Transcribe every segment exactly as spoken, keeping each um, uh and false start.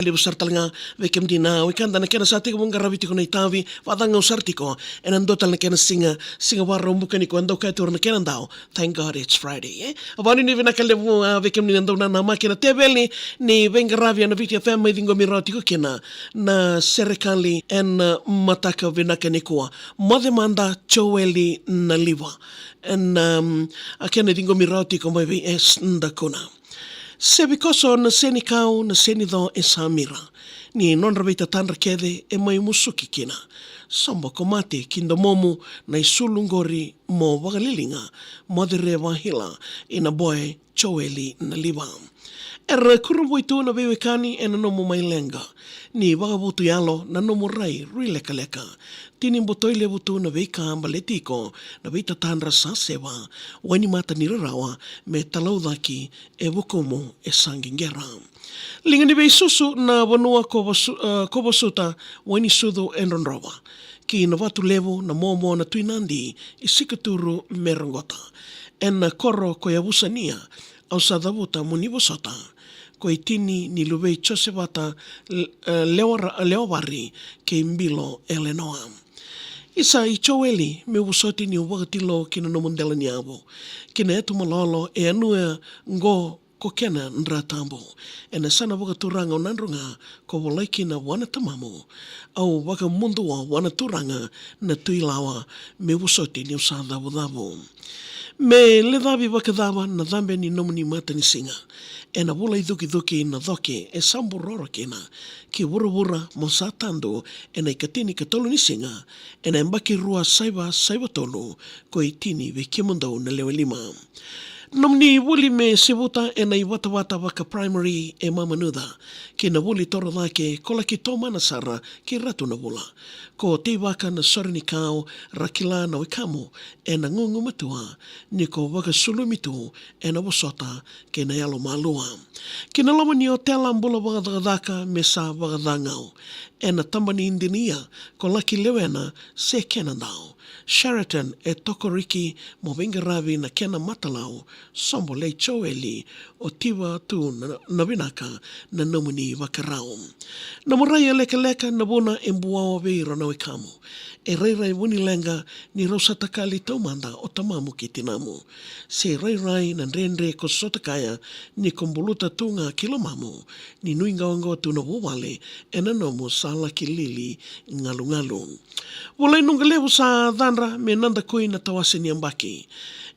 Levu sara tale ga vei kemuni na wekada na kena sa tekivu qaravi tiko na itavi, vakacagau sara tiko ena dua tale na kena siga, siga Vakaraubuka nikua, dau kaya tu na kena dau, thank God it's Friday, e? Vakanuinui vinaka levu, a, vei kemuni na dau nanamaki ena teveli ni veiqaravi ena Viti F M mai ciqomi rawa tiko kina na Serekali ena, a, mataka vinaka nikua. Moce mada Joeli Naliva. Ena, um, a kena ciqomi rawa tiko mai vei S Dakuna. Sevi koso na senikau, na senico e Samira. Ni nodra veitatadra kece e mai musuki kina. Sobo ko mate ki domomu na isulu qori mo vakaliliga, moce re vahila, ina boy Joeli Naliva. Era kurabui tu na veiwekani ena nomu mai leqa. Ni vakavotu yalo na nomu rai rui lekaleka. Tini botoi levu tu na veika baleti iko, na veitatadra sa seva. Wainimata ni rarawa, me talaucaki e vukumu e sa qiqera. Liga ni veisusu na vanua ko vasu-, e, ko vasuta, wai ni sucu e drodrova. Ki na vatu levu na momo na Tui Nadi, i sikaturu me roqota. Ena koro ko Yavusania, au sa cavuta mo ni vosota. Ko itini ni luvei Josevata, l-, e, Lewara-, Lewavari, kei Bilo Elenoa. Isa i Joeli, meu vosoti niu vakatilo ki na nomu dela ni yavu. Ki na yatu malolo e yanua qo ko kena dra tabu. Ena yasana vakaturaga o Nadroga ko volai kina vua na tamamu. Au vakamudua vua na Turaga na Tui Lawa, meu vosoti niu sa cavucavu. Me lecavi vakacava na cabe ni nomuni matanisiga. Ena vula i cukicuki na coke e sa buroro kina. Ki vuravura mo sa tadu ena ikatini ka tolu ni siga. Ena yabaki rua saiva saiva tolu, ko itini vei kemudou na lewe lima. Nomuni vuli me sivuta ena ivatavata vaka primary e Mamanuca, ki na vuli toro cake ko laki tomana sara ki Ratu na Vula. Ko teivaka na sore ni kau ra kila na wekamu ena gugumatua, ni ko vakasulumi tu ena vosota kei na yalomalua. Ki na loma ni otela bula vakacakacaka me sa vakacagau. Ena taba ni idinia ko laki lewena se kena dau. Sheraton e tokoriki mo veiqaravi na kena matalau, sobo lei Joeli, o tiva tu na, na vinaka na nomuni vakarau. Na murai e lekaleka na vuna e buawa vei ira na wekamu. E rairai vuni leqa ni rau sa takali taumada o tamamu kei tinamu. Se rairai na dredre ko sotakaya ni ko buluta tu ga ki lomamu, ni nuiqawaqawa tu na vuvale ena nomu sa laki lili galugalu. Volai nuqa levu sa cadra me nadakui na tawase ni yabaki.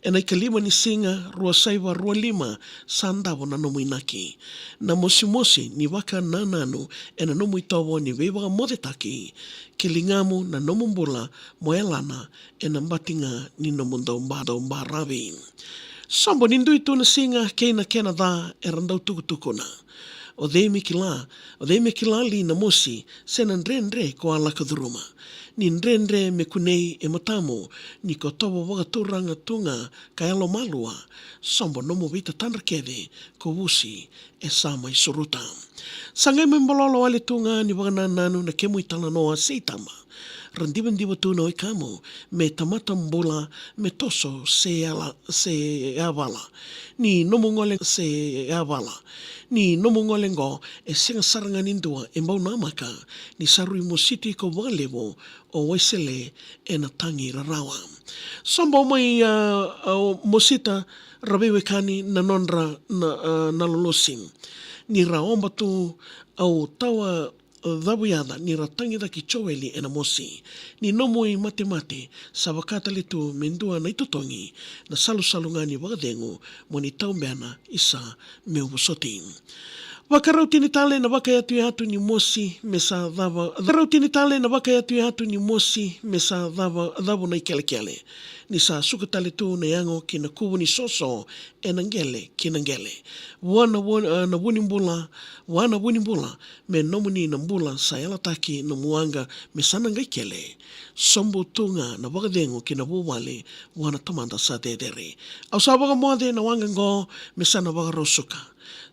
Ena ikalima ni siga rua saiva rua lima sa davo na nomu inaki. Na mosimosi ni vakanananu ena nomu itovo ni veivakamocetaki. Ki ligamu na nomu bula mo yalana ena bati ga ni nomu dau ba-, dau baravi. Sobo ni dui tu na siga kei na kena ca era dau tukutukuna. O cei me kila, o cei me kila li na mosi se na dredre ko a lako curuma. Ni dredre me kunei e matamu, ni ko tovo vakaturaga tu ga ka yalomalua, sobo nomu veitatadra kece ko vusi e sa mai suruta. Sa qai mai bololo wale tu ga ni vakanananu na kemu italanoa se itaba. Ra divadiva tu na wekamu me tamata bula, me toso se yala, se yavala. Ni nomu gole se yavala. Ni nomu gole qo e sega sara ga ni dua e bau namaka, ni sa rui mositi iko vakalevu o Waisele ena tagi rarawa. Sobo mai, a, a, mosita ra veiwekani na nodra na, a, na lolosi. Ni ra oba tu au tawa cavu yaca ni ra tagi cake Joeli ena mosi. Ni nomu imatemate sa vaka tale tu me dua na itotogi, na salusalu ga ni vakacegu mo ni taubena isa meu vosoti. Vakarau tini tale na vakayatuyatu ni mosi me sa cava, vakarau tini tale na vakayatuyatu ni mosi me sa cava, cavu na ikelekele. Ni sa suka tale tu na yago ki na kuvu ni soso ena qele ki na qele. Vua na vu-, e, na vu ni bula, vua na vu ni bula, me nomuni na bula sa yalataki nomu waqa me sa na qai kele. Sobu tu ga na vakacegu ki na vuvale vua na Tamada sa cecere. Au sa vakamoce na waqa qo me sa na vakarau suka.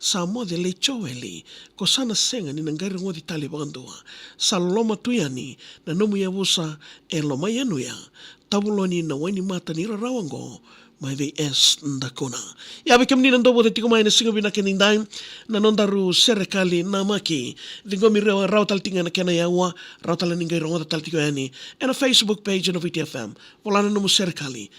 Sa moce lei Joeli, ko sa na sega ni na qai rogoci tale vakadua. Sa loloma tu yani na nomu yavusa e lomai yanuya. Tavuloni na wainimata ni rarawa qo, mai vei S Dakuna. Ia vei kemuni na dau vota tiko mai ena siga vinaka edaidai, na nodaru Serekali Namaki. Ciqomi rawa, rawa tale tiko ga na kena yaua, rawa tale ni qai rogoca tale tiko yani ena Facebook page na Viti F M. Vola na nomu Serekali